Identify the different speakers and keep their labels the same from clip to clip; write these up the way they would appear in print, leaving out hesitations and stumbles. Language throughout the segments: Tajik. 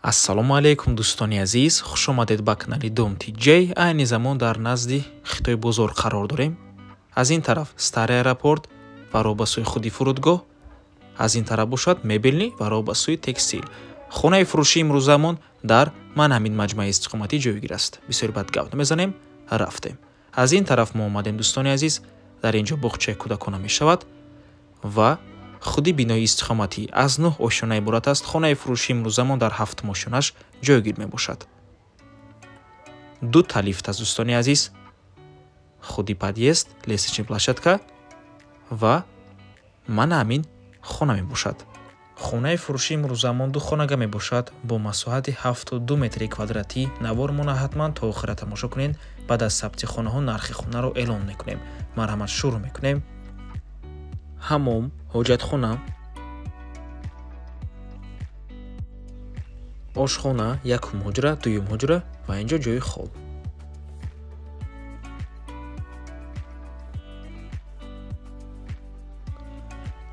Speaker 1: Ассалому алайкум дӯстони азиз, хуш омадед ба канали Дом TJ. Айни замон дар назди Хитой бозор қарор дорем. Аз ин тараф Старый аэропорт ва роҳ ба сӯи худи фурудгоҳ, аз ин тараф бошад мебелни ва роҳ ба сӯи текстил. Хонаи фурӯшии имрӯзамон дар ман ҳамин маҷмӯаи истиқоматӣ ҷойгир аст. Бисёр бад гап намезанем, рафтем. Аз ин тараф мо омадем дӯстони азиз, дар ин ҷо боғчаи кӯдакона мешавад ва худи бинои истиқоматӣ аз 9 ошёна иборат аст. Хонаи фурӯшии имрӯзамон дар 7 ошёнаш ҷойгир мебошад. Ду та лифт аст дӯстони азиз, худи подъезд, лестничная площадка ва ман ҳамин хона мебошад. Хонаи фурӯшии имрӯзамон ду хонага мебошад бо масоҳати 72 метри квадратӣ. Навормона ҳатман то охира тамошо кунед. Баъд аз сабти хонаҳо нархи хонаро эълон мекунем. Марҳамат, шурӯъ мекунем. Ҳамом, ҳоҷатхона, ошхона, якум ҳуҷра, дуюм ҳуҷра ва инҷо ҷои хоб.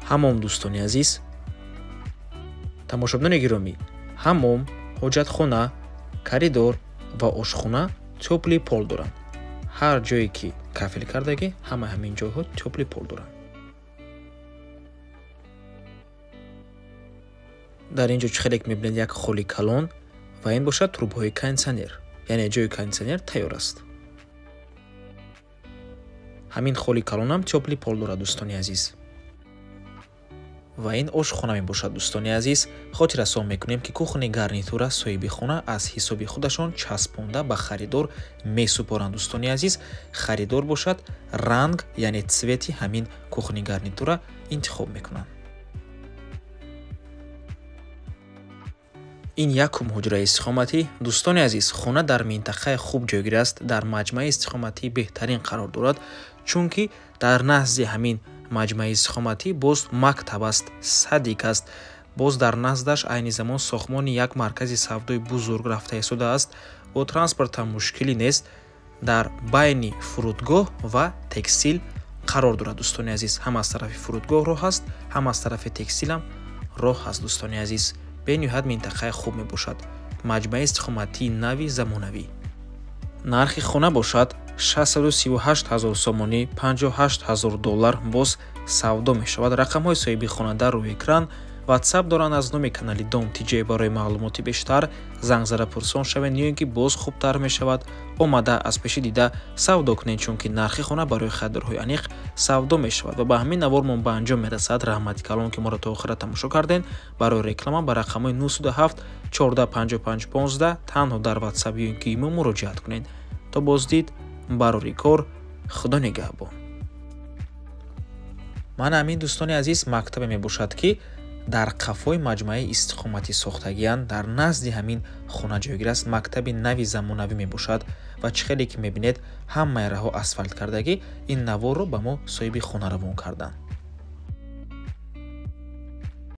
Speaker 1: Ҳамом дӯстони азиз, тамошобинони гиромӣ, ҳамом, ҳоҷатхона, коридор ва ошхона тёплый пол доранд. Ҳар ҷое ки кафел кардагӣ, ҳама ҳамин ҷойҳо тёплый пол доранд. Дар ин ҷо чӣ хеле мебинед як холи калон ва ин бошад трубҳои кондитсионер, яъне ҷои кондитсионер тайёр аст. Ҳамин холи калонам тёплый пол дорад дӯстони азиз. Ва ин ошхона мебошад дӯстони азиз. Хотиррасон мекунем ки кухни гарнитура соҳиби хона аз ҳисоби худашон часпонда ба харидор месупоранд дӯстони азиз. Харидор бошад ранг, яъне цвети ҳамин кухни гарнитура интихоб мекунанд. Ин якум ҳуҷраи истиқоматӣ. Дӯстони азиз, хона дар минтақаи хуб ҷойгир аст, дар маҷмӯаи истиқоматӣ беҳтарин қарор дорад, чунки дар назди ҳамин маҷмӯаи истиқоматӣ боз мактаб аст, садик аст, боз дар наздаш айни замон сохтмони як маркази савдои бузург рафта истодааст. Бо транспорт ҳам мушкилӣ нест. Дар байни фурудгоҳ ва текстил қарор дорад дӯстони азиз. Ҳам аз тарафи фурудгоҳ роҳ аст, ҳам аз тарафи текстилам роҳ аст дӯстони азиз. Бениҳоят минтақаи хуб мебошад. Маҷмӯаи истиқоматии нави замонавӣ. Нархи хона бошад 638 000 сомонӣ, 58 000 доллар боз савдо мешавад. Рақамҳои соҳиби хона дар рӯи экран. WhatsApp доранд аз номи канали Дом TJ. Барои маълумоти бештар занг зада пурсон шавед, ё ин ки боз хубтар мешавад омада аз пеши дида савдо кунед, чунки нархи хона барои харидорҳои аниқ савдо мешавад. Ва ба ҳамин навормон ба анҷом мерасад. Раҳмати калон ки моро то охира тамошо кардед. Барои реклама ба рақамҳои 907 14 55 15 танҳо дар WhatsApp ё ин ки имо муроҷиат кунед. То боздид, барори кор, Худо нигаҳбон. Ман ҳамин дӯстони азиз мактабе мебошад ки дар қафои маҷмӯаи истиқоматӣ сохтагиянд, дар назди ҳамин хона ҷойгир аст. Мактаби нави замонавӣ мебошад ва чӣ хеле ки мебинед ҳамаи раҳо асфалт кардагӣ. Ин наворро ба мо соҳиби хона равон карданд.